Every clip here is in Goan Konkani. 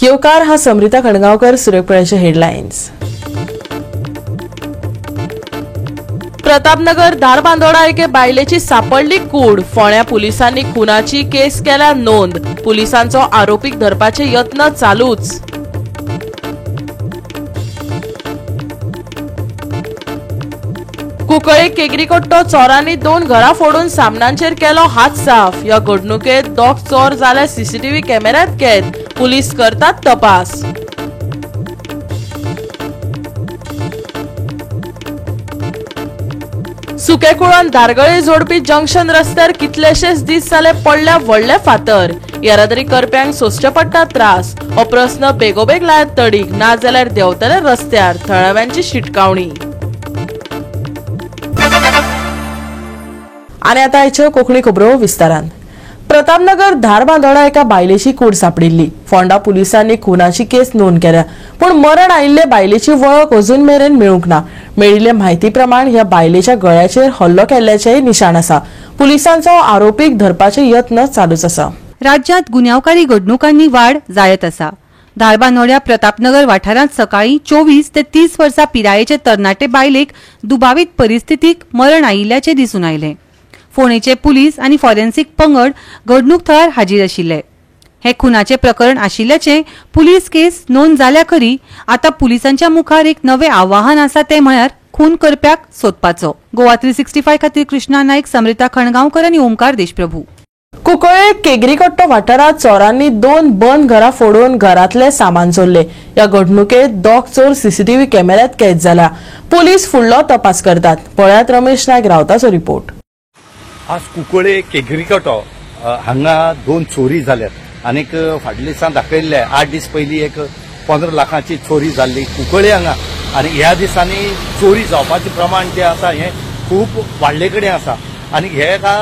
येवकार हा समृता खणगांवकर. सुरेखपणाचे हेडलायन्स. प्रतापनगर धारबांदोडा एके बायलेची सापडली कूड. फोण्या पुलिसांनी खुनाची केस केल्या नोंद. पुलिसांचो आरोपीक धरपाचे यत्न चालूच. कुंकळे केगरीकट्टो चोरांनी 2 घरां फोडून सामनांचेर केलो हात साफ. ह्या घडणुकेत 2 चोर जाले सीसीटीव्ही कॅमेऱ्यात कैद. पुलीस करतात तपास. सुकेकुळान धारगळे जोडपी जंक्शन रस्त्यार कितलेशेच दीस जाले पडल्या व्हडले फातर. येरादारी करप्यांक सोंसचे पडटा त्रास. हो प्रस्न बेगोबेग लायात तडीक, नाजाल्यार देंवतले रस्त्यार. थळाव्यांची शिटकावणी. आनी आतां आयच्यो कोंकणी खबरो विस्तारान. प्रतापनगर धारबांदोडा एका बायलेची कूड सापडिल्ली. फोंडा पुलिसांनी खुनाची केस नोंद केल्या, पूण मरण आयिल्ले बायलेची वळख अजून मेरेन मेळूंक ना. मेळिल्ले म्हायती प्रमाण ह्या बायलेच्या गळ्याचेर हल्लो केल्ल्याचेय निशाण आसा. पुलिसांचो आरोपीक धरपाचे यत्न चालूच आसा. राज्यांत गुन्यांवकारी घडणुकांनी वाड जायत आसा. धारबांदोड्या प्रतापनगर वाठारांत सकाळी 24 ते 30 वर्सां पिरायेचे तरणाटे बायलेक दुबावीत परिस्थितीक मरण आयिल्ल्याचें दिसून आयलें. फोंडेचे पुलीस आनी फॉरेन्सिक पंगड घडणूक थळार हाजीर आशिल्ले. हे खुनाचे प्रकरण आशिल्ल्याचे पुलीस केस नोंद जाल्या खरी, आतां पुलिसांच्या मुखार एक नवें आव्हान आसा, तें म्हळ्यार खून करप्याक सोदपाचो. गोवा 365 खातीर कृष्णा नायक, समृता खणगांवकर आनी ओमकार देशप्रभू. कुंकळे केगरीकट्टो वाठारांत चोरांनी 2 बंद घरां फोडून घरांतले सामान चोरले. ह्या घडणुकेत 2 चोर सीसीटीव्ही कॅमेऱ्यात कैद जाला. पुलीस फुडलो तपास करतात. पळयात रमेश नायक रावताचो रिपोर्ट. आज कुंकळे केगरीकट्टो हांगा 2 चोरी जाल्यात आनीक फाटल्या दिसान दाखयल्ले 8 दीस पयलीं एक 15 लाखांची चोरी जाल्ली कुंकळे हांगा. आनी ह्या दिसांनी चोरी जावपाचें प्रमाण जें आसा हें खूब वाडले कडेन आसा. आनी हे का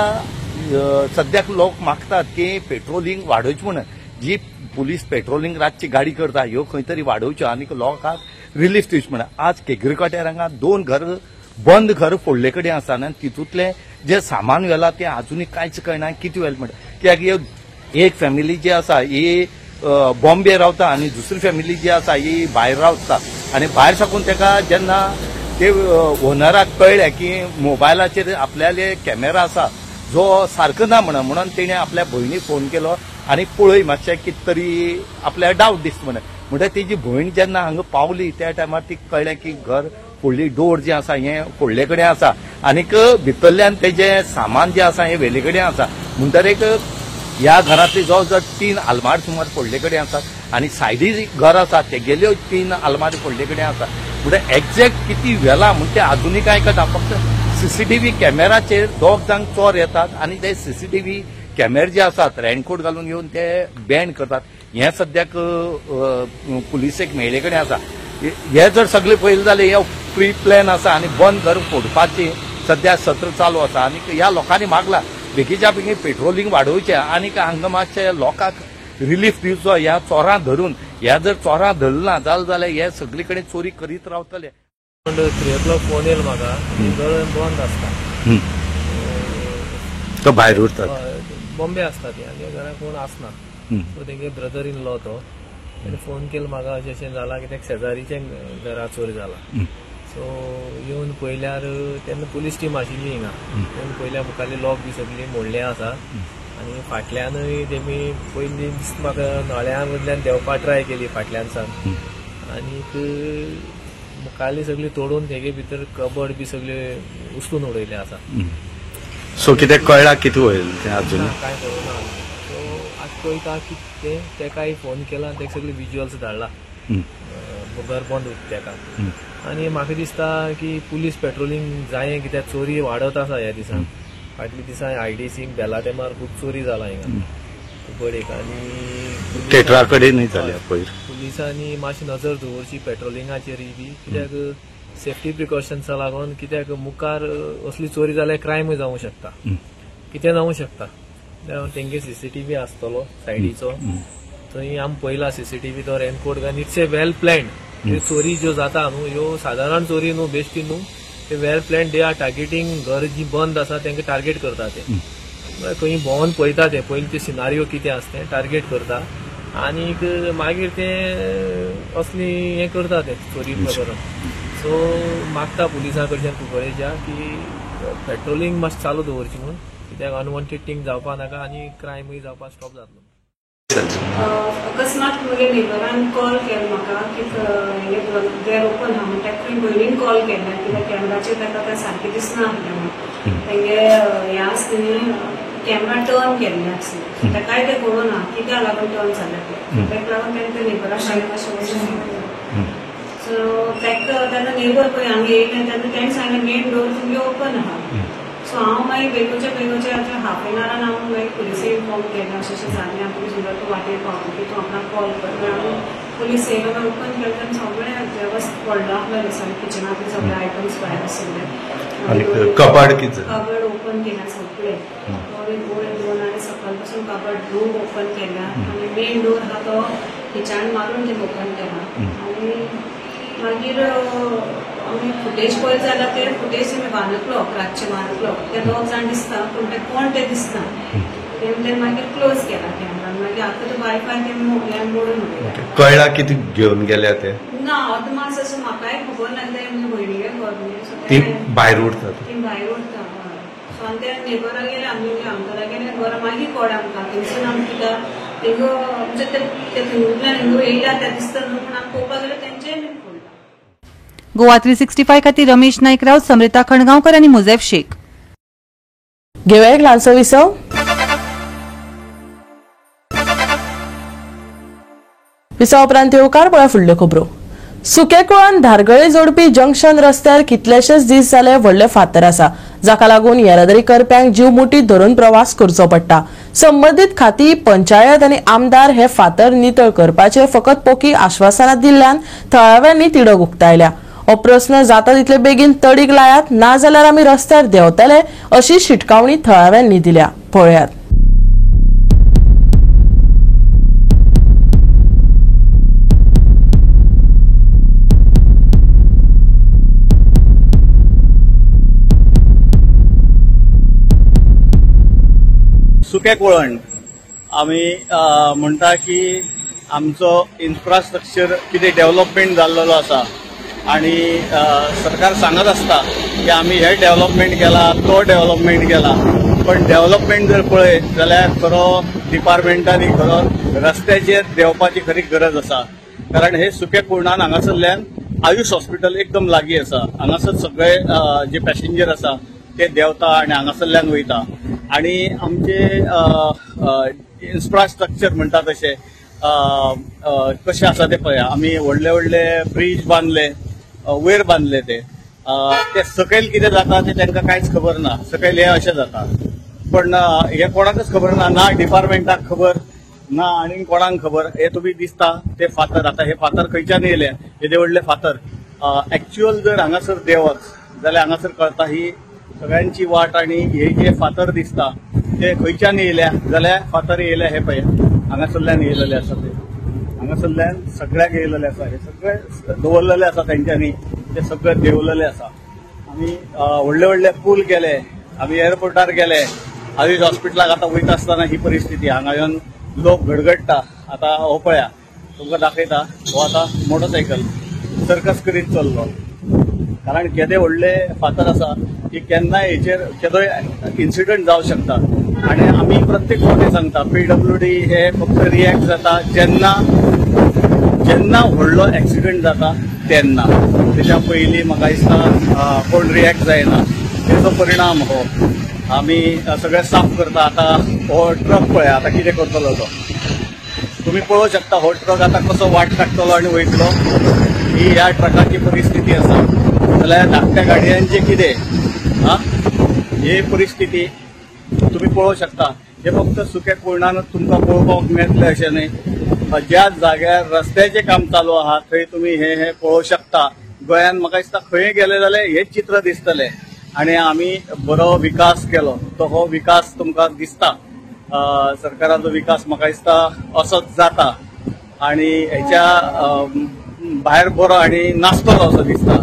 सद्याक लोक मागतात की पेट्रोलिंग वाडोवचें म्हणून. जी पुलीस पेट्रोलिंग रातची गाडी करता ह्यो खंय तरी वाडोवच्यो आनी लोकांक रिलीफ दिवचें म्हणून. आज केगरीकट्यार हांगा 2 घर बंद घर फोडले कडेन आसा आनी तितूंतलें जे सामान व्हेलां तें आजुनूय कांयच कळना कितें व्हेलें म्हणटा. कित्याक एक फॅमिली जी आसा ही बॉम्बे रावता आनी दुसरी फॅमिली जी आसा ही भायर रावता. आनी भायर साकून तेका जेन्ना ते ओनराक कळ्ळें की मोबायलाचेर आपल्याले कॅमेरा आसा जो सारको ना म्हणून तेणें आपल्या भयणीक फोन केलो आनी पळय मातशें कितें तरी आपल्याक डावट दिसता म्हणून. म्हणटकीर तेजी भयण जेन्ना हांगा पावली त्या टायमार तिका कळ्ळें की घर फोडली, डोर जें आसा हें फोडले कडेन आसा आनीक भितरल्यान तेजें सामान जें आसा हें वेले कडेन आसा. म्हणटकीर एक ह्या घरांतली जवळ जवळ 3 आलमार सुमार फोडले कडेन आसा आनी सायडी घर आसा तेगेल्यो 3 आलमारी फोडले कडेन आसा. म्हणटकीर एक्झॅक्ट कितें व्हेलां म्हण तें आजुनूय कांय कळना. फक्त सीसीटीव्ही कॅमेराचेर 2 जाण चोर येतात आनी ते सीसीटीव्ही कॅमेरे जे आसात रेनकोट घालून येवन ते बॅन करतात. हें सद्याक पुलिसेक मेळ्ळे कडेन आसा. हे जर सगळे पळयलें जाल्यार हे प्री प्लॅन आसा आनी बंद घर फोडपाची सद्या सत्र चालू आसा. आनी ह्या लोकांनी मागला बेगीच्या बेगीन पेट्रोलिंग वाडोवचें आनी हांगा मातशें लोकांक रिलीफ दिवचो ह्या चोरां धरून. ह्या जर चोरां धरना ना जाल्यार हे सगळे कडेन चोरी करीत रावतले. 3 o'clock phone येयलो म्हाका, घर बंद आसता, तो भायर उरता, बॉम्बे आसता ती आनी घरा कोण आसना. सो तेंगे ब्रदर इन लॉ तो तेणें फोन केलो म्हाका अशें अशें जालां कित्याक शेजारीचें घरा चोरी जाला. सो येवन पळयल्यार तेन्ना पुलीस टीम आशिल्ली हिंगा. येवन पळयल्यार मुखारली लॉक बी सगळी मोडले आसा आनी फाटल्यानूय तेमी पयलीं दिसता म्हाका नळ्या मदल्यान देंवपा ट्राय केली फाटल्यान सावन आनीक मुखारली सगळी तोडून तेगे भितर कबड बी सगळे उचलून उडयले आसा. सो कितें कळ्ळां कितें होईल तें अजून कांय कळना. सो आतां पळयता कितें तेकाय फोन केला आनी तेका सगळे विज्युअल्स धाडला घर बंद उरता तेका. आनी म्हाका दिसता की पुलीस पेट्रोलिंग जायें कित्याक चोरी वाडत आसा ह्या दिसान. फाटल्या दिसान आयडीसीक बेला तेमार खूब चोरी जाला हिंगा बरेक आनी थेटरा कडेनूय जाल्या पयर. पुलिसांनी मातशी नजर दवरची पेट्रोलिंगाचेरय बी कित्याक सेफ्टी प्रिकॉशन्सा लागून, कित्याक मुखार असली चोरी जाल्यार क्रायमूय जावंक शकता, कितें जावंक शकता. तेंगे सीसीटीव्ही आसतलो सायडीचो, थंय आमी पळयला सीसीटीव्ही तो रेनकोट घालून. It's a well planned चोरी ज्यो जाता न्हू ह्यो सादारण चोरी न्हू, बेश्टी न्हू, ते well planned. They are targeting घर जी बंद आसा तांकां टार्गेट करता ते. खंय भोंवन पळयता ते, पयलीं ते सिनारियो कितें आसा तें टार्गेट करता आनीक मागीर ते असली हें करता ते चोरी प्रकरण. सो मागता पुलिसां कडच्यान कुंकळ्ळेच्या की पेट्रोलिंग मातशें चालू दवरची म्हणून, कित्याक अनवॉन्टेड थिंग जावपा नाका आनी क्रायमूय जावपाक स्टॉप जातलो. अकस्मात म्हगे नेबरान कॉल केलो म्हाका की देर ओपन आहा म्हण. ताका भयणीन कॉल केला कित्याक कॅमेराचेर ताका तें सारकें दिसना आसलें म्हण. तेंगे हें आसलें न्ही, कॅमेरा टर्न केल्ले आसले, ताकाय तें कळूं ना कित्याक लागून टर्न जालें तें. ताका लागून तेणें ते नेबराक सांगलें मातशें वचून. सो ताका तेन्ना नेबर पळय हांगा येयलें तेन्ना तेणें सांगलें मेन डोर तुमगे ओपन आहा. सो हांव मागीर बेगोच्या बेगोच्या आतां हाफ एन आवरान हांव मागीर पुलिसेक इन्फॉर्म केलें अशें अशें जालें, आमी सुद्दां तूं वाटेर पावलो की तूं आपणाक कॉल कर. हांव पुलीस येयलो मागीर ओपन केलें तेन्ना सगळें वेवस्थ पडलो आसलें, सगळें किचनांतले सगळे आयटम्स भायर आशिल्ले, कपाड कितें कबड ओपन केला सगळे, वयर दोन आनी सकयल पासून कबड रूम ओपन केला आनी मेन डोर आहा तो किचन मारून ते ओपन केला. आनी मागीर आमी फुटेज पळयत जाल्यार ते फुटेज आमी 1 o'clock रातचे 1 o'clock ते दोग जाण दिसता पूण ते कोण ते दिसना. ते मागीर क्लोज केला कॅमेरा. मागीर आतां तो वायफाय ते मोडून उडयला. कळ्ळा कितें घेवन गेल्या ते ना अदमास असो म्हाकाय खबर ना, कित्याक म्हज्या भयणीकय खबर न्ही. ती भायर उरता, ती भायर उरता. सो आनी ते नेबरा गेले आमगे अंकला गेले बरें मागीर कळ्ळें आमकां थंयसून आमी कित्याक तेंगो म्हणजे ते थंयतल्यान हिंगो येयल्या ते दिसता न्हू म्हण आमी पळोवपाक गेले तेंचेय बीन पडलां. गोवा 365 खातीर रमेश नायकराव, समृता खणगांवकर आनी मुजेफ शेख. घेवया एक ल्हानसो विसव. विसवा उपरांत येवकार पळया फुडल्यो खबरो. सुकेकुळान धारगळे जोडपी जंक्शन रस्त्यार कितलेशेच दीस जाले व्हडले फातर आसा, जाका लागून येरादारी करप्यांक जीव मुठीत धरून प्रवास करचो पडटा. संबंदीत खाती, पंचायत आनी आमदार हे फातर नितळ करपाचे फकत पोकी आश्वासनां दिल्ल्यान थळाव्यांनी तिडक उक्तायल्या. हो प्रस्न जाता तितले बेगीन तडीक लायात, नाजाल्यार आमी रस्त्यार देंवतले अशी शिटकावणी थळाव्यांनी दिल्या. पळयात. सुकें कुळण आमी म्हणटा की आमचो इन्फ्रास्ट्रक्चर कितें डेव्हलपमेंट जाल्लो आसा आनी सरकार सांगत आसता की आमी हे डेव्हलपमेंट केला तो डेव्हलपमेंट केला, पण डेव्हलपमेंट जर पळयत जाल्यार खरो डिपार्टमेंटांनी खरो रस्त्याचेर देंवपाची खरी गरज आसा. कारण हे सुकें कुळणान हांगासरल्यान आयुष हॉस्पिटल एकदम लागीं आसा, हांगासर सगळे जे पॅसेंजर आसा ते देंवता आनी हांगासरल्यान वयता आनी आमचे इन्फ्रास्ट्रक्चर म्हणटा तशें कशें आसा तें पळया. आमी व्हडले व्हडले ब्रीज बांदले, वयर बांदले, ते ते सकयल कितें जाता तें तांकां कांयच खबर ना. सकयल हें अशें जाता पण हें कोणाकच खबर ना, ना डिपार्टमेंटाक खबर ना आनी कोणाक खबर. हे तुमी दिसता ते फातर, आतां हे फातर खंयच्यान येयले, येदे व्हडले फातर. एक्च्युअल जर हांगासर देंवत जाल्यार हांगासर कळटा ही सगळ्यांची वाट आनी हे जे फातर दिसता ते खंयच्यान येयल्या जाल्यार फातर येयल्या हे पळय हांगासरल्यान येयलेले आसा, ते हांगासरल्यान सगळ्याक येयलेले आसा, हे सगळे दवरलेले आसा तेंच्यांनी, ते सगळे देंवलेले आसा. आमी व्हडले व्हडले पूल केले, आमी एअरपोर्टार गेले, आयुष हॉस्पिटलाक आतां वयता आसतना ही परिस्थिती, हांगा येवन लोक गडगडटा. आतां हो पळया तुमकां दाखयता, हो आतां मोटरसायकल सर्कस करीत चल्लो, कारण केदे व्हडले फातर आसा की केन्नाय हेचेर केदोय इन्सिडंट जावं शकता. आनी आमी प्रत्येक फावटी सांगता पीडब्ल्यूडी हे फक्त रिएक्ट जाता जेन्ना जेन्ना व्हडलो एक्सिडंट जाता तेन्ना, तेच्या पयलीं म्हाका दिसता कोण रिएक्ट जायना. तेचो परिणाम हो आमी सगळें साफ करता. आतां हो ट्रक पळय आतां कितें करतलो तो तुमी पळोवंक शकता. हो ट्रक आतां कसो वाट काडटलो आनी वयतलो, ही ह्या ट्रकाची परिस्थिती आसा. जाल्यार धाकट्या गाडयांचें कितें आं, ही परिस्थिती तुमी पळोवंक शकता. हे फक्त सुक्या कुळणानूच तुमकां पळोवपाक मेळटलें अशें न्हय. ज्या जाग्यार रस्त्याचें काम चालू आहा थंय तुमी हे हे पळोवंक शकता. गोंयांत म्हाका दिसता खंय गेले जाल्यार हेच चित्र दिसतलें. आनी आमी बरो विकास केलो तो हो विकास तुमकां दिसता. सरकाराचो विकास म्हाका दिसता असोच जाता आनी हेच्या भायर बरो आनी नासतलो असो दिसता.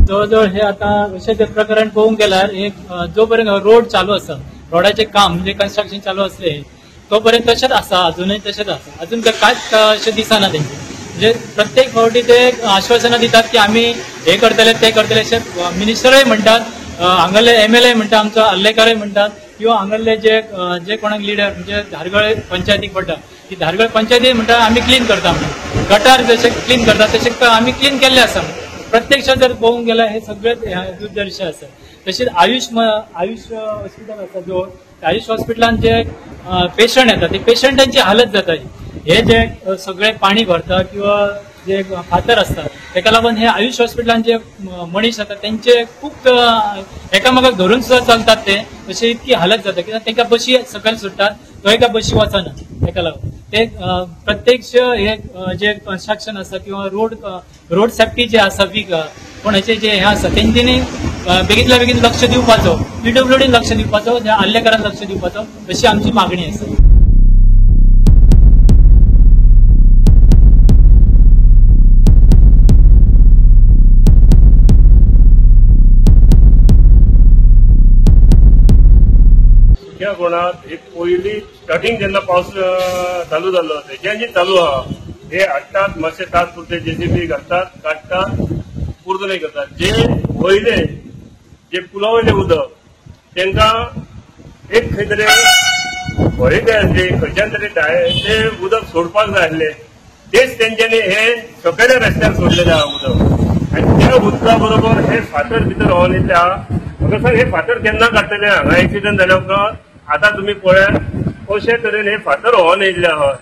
जवळजवळ हे आता अशें ते प्रकरण पळोवंक गेल्यार एक जो पर्यंत रोड चालू आसा, रोडाचें काम म्हणजे कन्स्ट्रक्शन चालू आसलें तो पर्यंत तशेंच आसा, अजूनय तशेंच आसा, अजून कांयच अशें दिसना तेंचें. म्हणजे प्रत्येक फावटी ते आश्वासनां दितात की आमी हे करतले ते करतले अशें मिनिस्टरूय म्हणटात, हांगासरले एमएलए म्हणटा, आमचो आर्लेकारय म्हणटात, किंवा हांगासरले जे जे कोणाक लिडर म्हणजे धारगळ पंचायतीक पडटा ती धारगळ पंचायती म्हणटा आमी क्लीन करता म्हणून, गटार जशें क्लीन करता तशें आमी क्लीन केल्लें आसा. प्रत्यक्ष जर पळोवंक गेल्यार हे सगळे दुर्दर्श आसा. तशेंच आयुष हॉस्पिटल आसा जो आयुष हॉस्पिटलान जे पेशंट येता ते पेशंटांची हालत जाता. हे जे सगळे पाणी भरता किंवा जे फातर आसता तेका लागून हे आयुष हॉस्पिटलान जे मनीस येता तेंचे खूब एकामेकाक धरून सुद्दां चलतात ते, तशें इतकी हालत जाता कित्याक तांकां बशी सकयल सुट्टात, तो एका बशी वचना, तेका लागून ते प्रत्यक्ष हे जे कन्स्ट्रक्शन आसा किंवा रोड सेफ्टी जे आसा वीक कोणाचे जे हे आसा तेंच्यांनी बेगीतल्या बेगीन लक्ष दिवपाचो, पीडब्ल्यूडीन लक्ष दिवपाचो, आर्लेकारान लक्ष दिवपाचो अशी आमची मागणी आसा. सुक्या कोणात एक पयली स्टार्टिंग जेन्ना पावस चालू जाल्लो तेज्यानी चालू आहा, हे हाडटात मातशे तात्पुरते जेसीबी घालतात, काडटात, पुरतो नाही करतात. जे वयले जे पुला वयले उदक तांकां एक खंय तरी व्हळी जाय आसली, खंयच्यान तरी ते उदक सोडपाक जाय आसले, तेच तेंच्यांनी हे सकयल्या रस्त्यार सोडलेले आहा उदक, आनी त्या उदका बरोबर हे फातर भितर व्हांवन येतले आहा. म्हाका सांग हे फातर केन्ना काडटले? हांगा एक्सिडंट जाल्या उपरांत आतां तुमी पळयात अशे तरेन हे फातर व्हांवन येयल्ले आहात,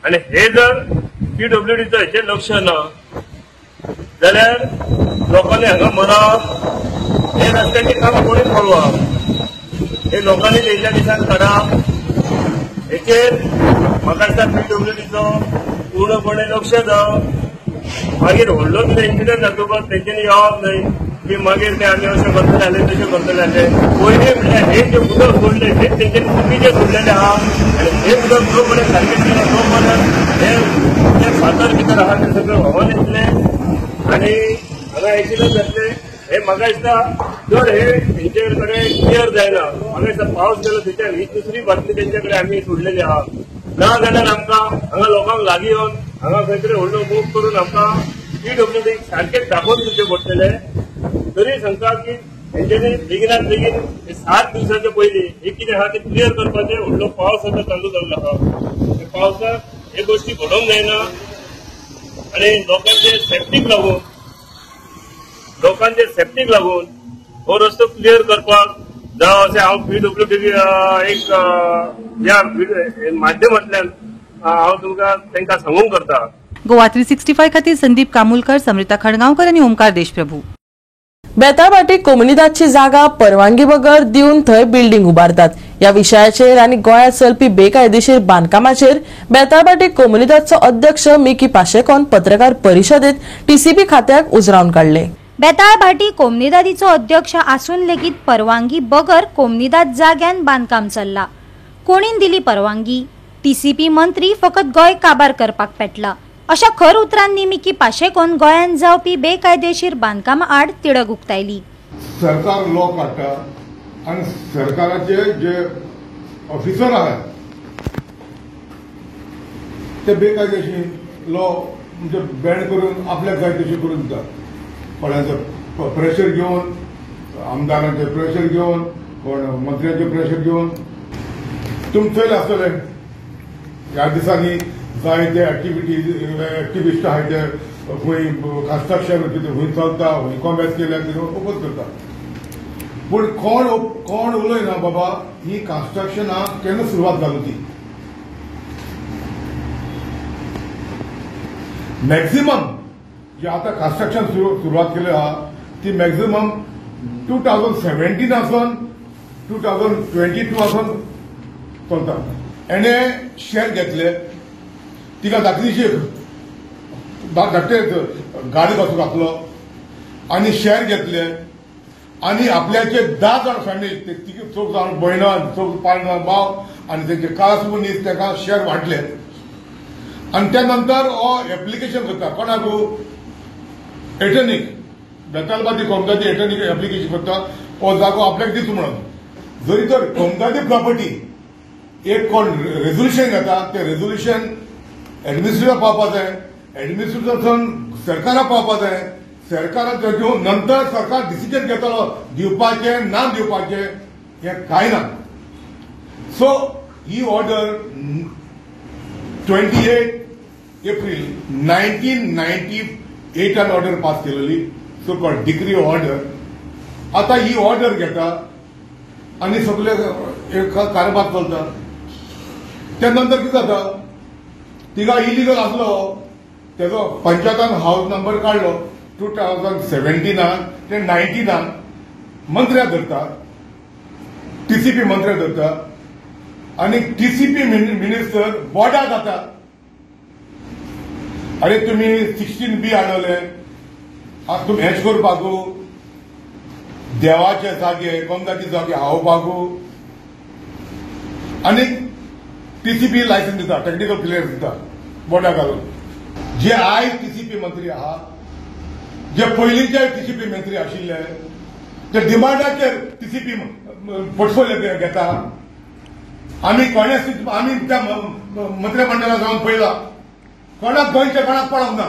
आनी हे जर पीडब्ल्यूडीचो हेचेर लक्ष ना जाल्यार लोकांनी हांगा मरप, हे रस्त्याचें काम कोणी पळोवप, हे लोकांनी येयल्ल्या दिसान काडप, हेचेर म्हाका दिसता पीडब्ल्यूडीचो पूर्णपणे लक्ष जावं. मागीर व्हडलो कितें इन्सिडंट जातकच तेंच्यांनी येवप न्हय की मागीर ते आमी अशें करतले आसले तशें करतले आसले. पयलीं म्हणल्यार हे जे उदक सोडलें हे तेंच्यांनी चुकीचें सोडलेलें आहा, आनी हे उदक जो पर्यंत सारकें केलें तो पर्यंत हे फातर भितर आहा ते सगळे व्हांवन येतले आनी हांगा एक्सिडंट जातले. हे म्हाका दिसता जर हे तेंचे कडेन क्लियर जायना, म्हाका दिसता पावस गेलो थंयच्यान ही दुसरी बातमी तेंचे कडेन आमी सोडलेली आहा. ना जाल्यार आमकां हांगा लोकांक लागीं येवन हांगा खंय तरी व्हडलो मूव करून आमकां पीडब्ल्यूडी सारकें दाखोवन दिवचें पडटलें. तरी सांगता की तेंच्यांनी बेगिनात बेगीन 7 दिवसाच्या पयलीं हे कितें आहा तें क्लियर करपाचें. व्हडलो पावस आतां चालू जाल्लो आहा, त्या पावसाक हे गोश्टी घडोवंक जायना आनी लोकांचे सेफ्टीक लागून हो रस्तो क्लियर करपाक जावं अशें हांव पीडब्ल्यूडी एक ह्या माध्यमांतल्यान हांव तुमकां तांकां सांगूंक करता. गोवा 365 खातीर संदीप कामुलकर, समृता खडगांवकर आनी ओमकार देशप्रभू. बेताळभाटी कोमुनिदादची जागा परवानगी बगर दिवन थंय बिल्डिंग उबारतात ह्या विशयाचेर आनी गोंयांत चलपी बेकायदेशीर बांदकामाचेर बेताळभाटी कोमुनिदादचो अध्यक्ष मिकी पाशेकोन पत्रकार परिशदेत टीसीपी खात्याक उजरावन काडले. बेताळभाटी कोमुनिदादीचो अध्यक्ष आसून लेगीत परवानगी बगर कोमुनिदाद जाग्यान बांदकाम चल्ला. कोणीन दिली परवानगी? टीसीपी मंत्री फकत गोंय काबार करपाक पेटला अशा खर उतरांनी मिकी पाशेकोन गोंयांत जावपी बेकायदेशीर बांदकामा आड तिडक उक्तायली. सरकार लॉ काडटा आनी सरकाराचे जे ऑफिसर आहात ते बेकायदेशीर लॉ म्हणजे बॅन करून आपल्याक जाय तशें करून दितात. कोणाचो प्रेशर घेवन, आमदारांचे प्रेशर घेवन, कोण मंत्र्यांचे प्रेशर घेवन. तुमी चोयलें आसतलें ह्या दिसांनी जायते एक्टिविस्ट आहाय ते खंय कन्स्ट्रक्शन कितें खंय चलता, खंय कॉमेस केल्या कितें ओपोज करता. पूण कोण कोण उलयना बाबा ही कन्स्ट्रक्शनां केन्ना सुरवात जाली ती. मॅक्झिमम जे आतां कन्स्ट्रक्शन सुरवात केली आहा ती मॅक्झिमम 2017 आसून 2022 आसून चलता. एणे शेअर घेतले तिका धाकलीशी धाकटे गाडी बसून घातलो आनी शेअर घेतले आनी आपल्याचे 10 जाण फॅमिली तिगे चौग जाण भयणां चौग 5 जाण भाव आनी तेंचे कास मनीस ताका शेअर वांटले. आनी त्या नंतर हो एप्लिकेशन करता कोणाक, एटर्नीक, बेतालबादी कोमदादी एटर्नी एप्लिकेशन करता हो जागो आपल्याक दिता म्हणून. जरी तर कोमदादी प्रॉपर्टी एक कोण रेजोल्युशन घेता तें रेजोल्युशन एडमिनिस्ट्रेटर पावपा जाय, एडमिनिस्ट्रेटर सरकारा पावपा जाय, सरकारान घेवन नंतर सरकार डिसिजन घेतलो दिवपाचें ना दिवपाचें हें कांय ना. सो ही ऑर्डर 28 एप्रील 1998 ऑर्डर पास केलेली, सो कॉल्ड डिक्री ऑर्डर. आता ही ऑर्डर घेता आनी सगळे एक कारभार चलता. त्या नंतर कितें जाता, तिगा इलिगल आसलो तेजो पंचायतान हावस नंबर काडलो 2017 ते 19 मंत्र्याक धरता, टीसीपी मंत्र्याक धरता आनी टीसीपी मिनिस्टर बोर्डार जाता. अरे तुमी 16B हाडले, आतां तुमी हेच करपाक देवाचे जागे कोमदाचे जागे हावपाक आनी टीसीपी लायसन्स दिता, टेक्निकल क्लियरन्स दिता बोर्डाक घालून. जे आयज टीसीपी मंत्री आहा, जे पयलींचे टीसीपी मंत्री आशिल्ले ते डिमांडाचेर टीसीपी पोर्टफोलियो घेता. आमी कोणेच आमी त्या मंत्रिमंडळात जावन पळयला कोणाक गोंयच्या कोणाक पडोंक ना.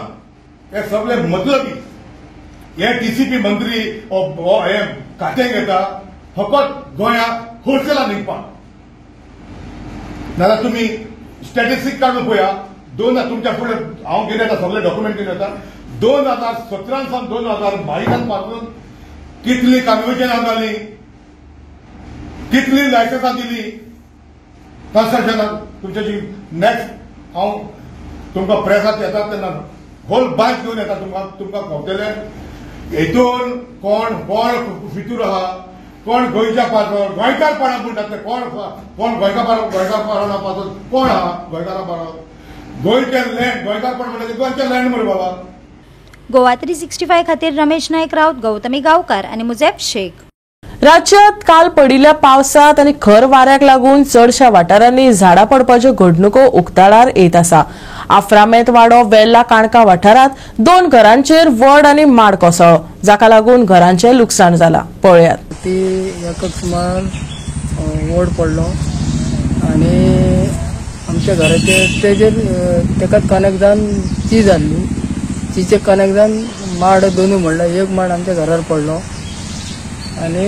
हे सगळे मतलबी हे टीसीपी मंत्री हे खातें घेता फकत गोंयाक होलसेला निघपाक. नाजाल्यार तुमी स्टॅटिस्टीक काडून पळया, दोन तुमच्या फुडें हांव घेवन येता सगळे डॉक्युमेंट घेवन येता. 2017 सावन 2022 पासून कितली कन्व्हिजनां जाली, कितली लायसन्सां दिली कन्स्ट्रक्शनाक. तुमच्याशी नेक्स्ट हांव तुमकां प्रेसात येता तेन्ना होल बांच घेवन येता, तुमकां तुमकां कळटलें हेतून कोण कोण फितूर आहा, कोण गोंयच्या पासत गोंयकारपणा म्हणटात ते कोण कोण गोंयकारपणा पासत कोण आहा गोंयकारा पासत गोंयचें लँड गोंयकारपण म्हणटा ते गोंयचें लँड मरे बाबा. गोवा 365 खातीर रमेश नायक राऊत, गौतमी गांवकार आनी मुजेब शेख. राज्यात काल पडिल्ल्या पावसात आनी खर वाऱ्याक लागून चडशा वाठारांनी झाडां पडपाच्यो घडणुको उक्ताडार येत आसा. आफ्रामेत वाडो वेल्ला काणका वाठारांत 2 घरांचेर वड आनी माड कोसळ्ळो, जाका लागून घरांचें लुकसाण जाला. पळयात. ती एकाक सुमार वड पडलो आनी आमच्या घराचे तेजेर तेकाच कनेक्ट जावन ची जाल्ली, तिचे कनेक्ट जावन माड दोनूय म्हणल्यार एक माड आमच्या घरार पडलो आनी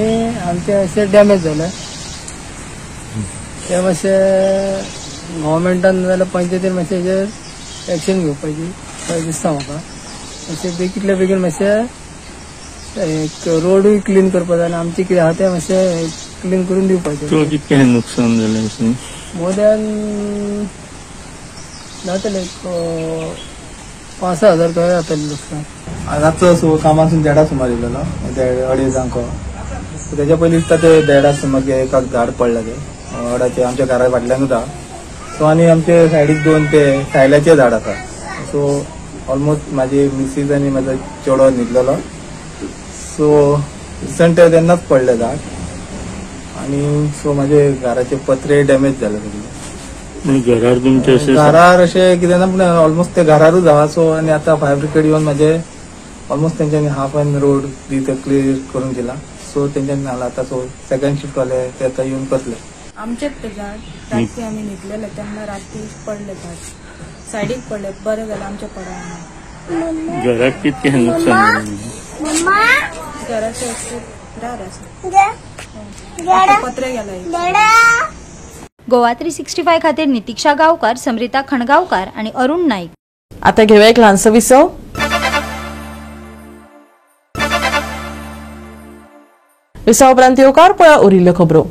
आमचे अशें डॅमेज जालें. ते मातशें गव्हर्मेंटान जाल्यार पंचायतीन मातशें हेजेर एक्शन घेवपाची अशें दिसता म्हाका. मातशें बेगीतल्या बेगीन मातशें एक रोडूय क्लीन करपाक जाय आनी आमचें कितें आहा तें मातशें क्लीन करून दिवपाचें. कितकें नुकसान जालें अशें? मोर दॅन जातलें एक 5-6 हजार खंय जातलें नुकसान. रातचो सो कामासून देडा सुमार येयलेलो, अडेजांक. तेच्या पयलीं दिसता ते देडा सुमार एकाक झाड पडलें ते वडाचें आमच्या घरा फाटल्यानूच आहा. सो आनी आमचे सायडीक 2 ते सायल्याचे झाड आसा. सो ऑलमोस्ट म्हाजी मिसीज आनी म्हाजो चेडो न्हिदलेलो. सो रिसंट तेन्नाच पडलें झाड आनी सो म्हाजे घराचे पत्रे डॅमेज जाले सगळे. घरार तुमचे घरार अशें कितें ना, पूण ऑलमोस्ट ते घरारूच आहा. सो आनी आतां फायर ब्रिगेड येवन म्हाजे ऑलमोस्ट तेंच्यांनी हाफ एन रोड बी ते क्लियर करून दिला. सो तेंच्यांनी हाडला आतां. सो सेकंड शिफ्ट वाले ते आतां येवन करतले. आमचेच ते झाड रातची आमी न्हिदलेले तेन्ना राती पडले झाड सायडीक पडले, बरें जालें आमच्या पडना. घराक कितकें नुकसान? घराचे दार आसा, पत्रे गेले. गोवा 365 खातीर नितीक्षा गांवकार, समृता खणगांवकार आनी अरुण नाईक. आता घेऊया एक ल्हानसो विसव. विसव उपरांत येवकार पळया उरिल्ल्यो खबरो.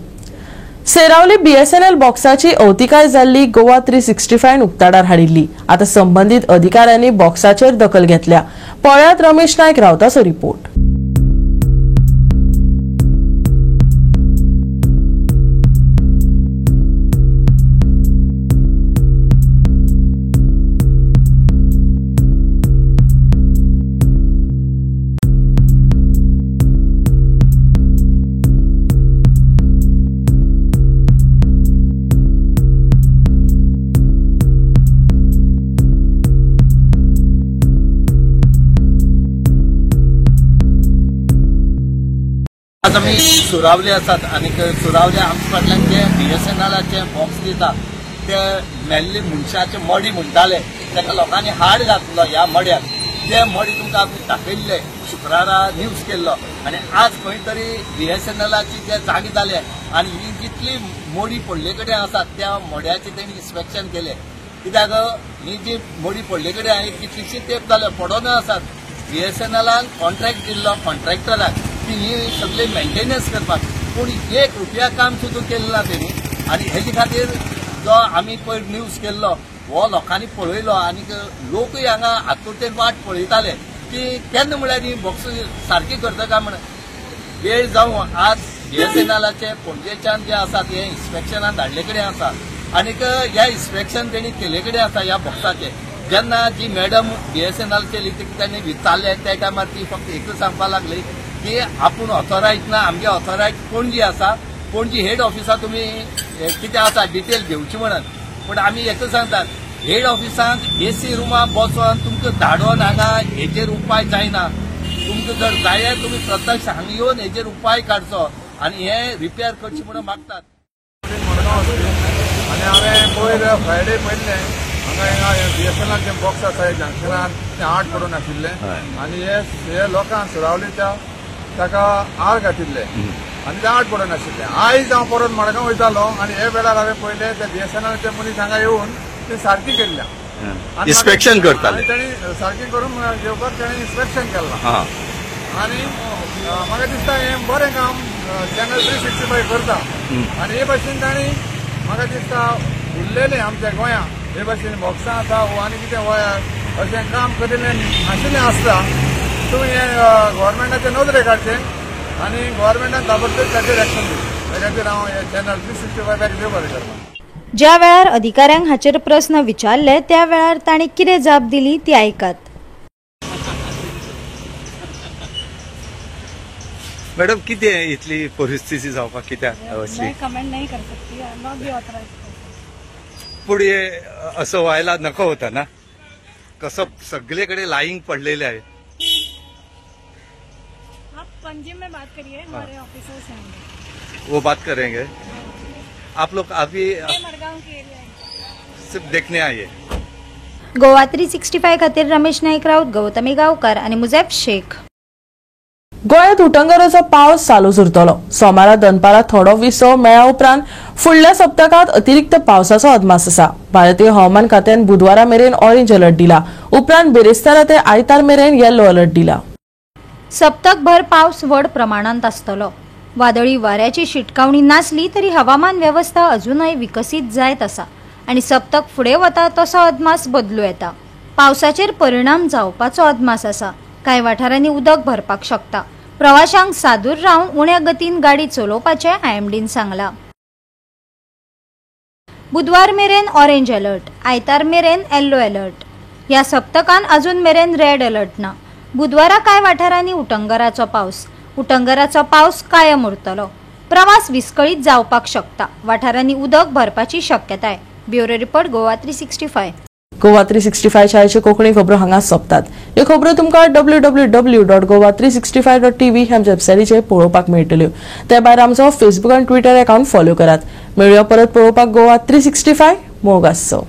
सेरावली बीएसएनएल बॉक्साची अवतिकाय जाल्ली गोवा 365 उक्ताडार हाडिल्ली. आता संबंधित अधिकाऱ्यांनी बॉक्साचेर दखल घेतल्या. पळयात रमेश नायक रावताचो रिपोर्ट. आज आमी सुरावले आसात आनी सुरावले आमचे फाटल्यान जे BSNLाचे बॉक्स दिता ते मेल्ले मनशाचे मडी म्हणटाले ताका लोकांनी हाड घातलो ह्या मड्याक. ते मडी तुमकां आमी दाखयल्ले शुक्रारा न्यूज केल्लो आनी आज खंय तरी BSNLाची जे जागे जाले आनी ही जितली मोडी पडले कडेन आसात त्या मड्याचे तेणी इन्स्पेक्शन केले. कित्याक ही जी मोडी पडले कडेन आनी कितलीशी तेप जाले पडोन आसात. BSNLान कॉन्ट्रॅक्ट दिल्लो कॉन्ट्रॅक्टराक की ही सगळी मेंटेनन्स करपाक, पूण एक रुपया काम सुद्दां केलें ना तेणी. आनी हेजे खातीर जो आमी पयर न्यूज केल्लो हो लोकांनी पळयलो आनी लोकूय हांगा आतुरतेन वाट पळयताले की केन्ना म्हळ्यार ही बॉक्स सारकी करता काय म्हण. वेळ जावं आज BSNLाचे पणजेच्यान जे आसात हे इन्स्पेक्शनान धाडले कडेन आसा आनीक ह्या इन्स्पेक्शन तेणी केले कडेन आसा ह्या बॉक्साचे. जेन्ना जी मॅडम BSNL केली तांणी विचारले त्या टायमार ती फक्त एकच सांगपाक लागली की आपूण ऑथोरायज ना, आमगे ऑथोरायज पणजी आसा, पणजी हेड ऑफिसा तुमी कितें आसा डिटेल घेवची म्हणून. पूण आमी एकच सांगतात हेड ऑफिसांत एसी रुमा बसोन तुमकां धाडोन हांगा हेजेर उपाय जायना. तुमकां जर जाय तुमी प्रत्यक्ष हांगा येवन हेजेर उपाय काडचो आनी हे रिपेर करचे म्हणून मागतात. आनी हांवें पयर फ्रायडे पळयल्लें हांगा हांगा BSNLाचे बॉक्स आसा जंक्शनार ते आठ पडून आशिल्ले आनी हे लोकांक सुरावलीच्या ताका आळ घातिल्ले आनी ते आठ पडून आशिल्ले. आयज हांव परत मडगांव वयतालो आनी हे वेळार हांवें पळयलें ते BSNLाचे मनीस हांगा येवन ते सारकी केल्ल्या इन्स्पेक्शन करताले आनी तांणी सारकी करून घेवपाक तांणी इन्स्पेक्शन केलां. आनी म्हाका दिसता हें बरें काम चॅनल 365 करता आनी हे भाशेन तांणी म्हाका दिसता उरलेलें आमच्या गोंयांत हे भाशेन बॉक्सां आसा वो आनी कितें वयर अशें काम करिल्लें आशिल्लें आसता तुमी हें गव्हर्मेंटाचे नदरे काडचें आनी गव्हर्मेंटान ताबडतोब ताचेर एक्शन दिवचें. त्या खातीर हांव हे चॅनल 365 देव बरें करता. ज्या वेळार अधिकाऱ्यांक हाचेर प्रस्न विचारले त्या वेळार तांणी कितें जाप दिली ती आयकात. मॅडम कितें इतली परिस्थिती जावपाक कित्याक मैं कमेंट नहीं कर सकती, I am not the authorised. पूण हे असं व्हायला नको होता ना, कसं सगळीकडे लाईन पडलेले आहे. आप पणजी में बात करिए, हमारे ऑफिसर्स हैं वो बात करेंगे. आप लोग अभी मडगांव के एरिया सिर्फ देखने आए. गोवा 365 खातीर रमेश नाईक राऊत, गौतमी गावकर आणि मुझेफ शेख. गोंयांत उटंगराचो पावस चालूच उरतलो. सोमारा दनपारा थोडो विसव मेळ्ळ्या उपरांत फुडल्या सप्तकांत अतिरिक्त पावसाचो अदमास आसा. भारतीय हवामान खात्यान बुधवारा मेरेन ऑरेंज अलर्ट दिला, उपरांत बिरेस्तारा ते आयतार मेरेन येलो अलर्ट दिला. सप्तकभर पावस व्हड प्रमाणांत आसतलो. वादळी वाऱ्याची शिटकावणी नासली तरी हवामान वेवस्था अजूनय विकसीत जायत आसा आनी सप्तक फुडें वता तसो अदमास बदलू येता. पावसाचेर परिणाम जावपाचो अदमास आसा. कांय वाठारांनी उदक भरपाक शकता. प्रवाशांक सादूर रावन उण्या गतीन गाडी चलोवपाचें IMDन सांगलां. बुधवार मेरेन ऑरेंज अलर्ट, आयतार मेरेन येल्लो अलर्ट. ह्या सप्तकान अजून मेरेन रेड अलर्ट ना. बुधवारा कांय वाठारांनी उटंगराचो पावस, उटंगराचो पावस कायम उरतलो. प्रवास विस्कळीत जावपाक शकता. वाठारांनी उदक भरपाची शक्यताय. Bureau report, Goa 365. Goa 365 शाळेच्यो Konkani खबरो हांगा सोंपतात. ह्यो खबरो तुमकां www.goa365.tv ह्या आमच्या वेबसायटीचेर पळोवपाक मेळटल्यो. ते भायर आमचो फेसबूक आनी ट्विटर अकाउंट फॉलो करात. मेळुया परत पळोवपाक गोवा 365. मोग आसचो.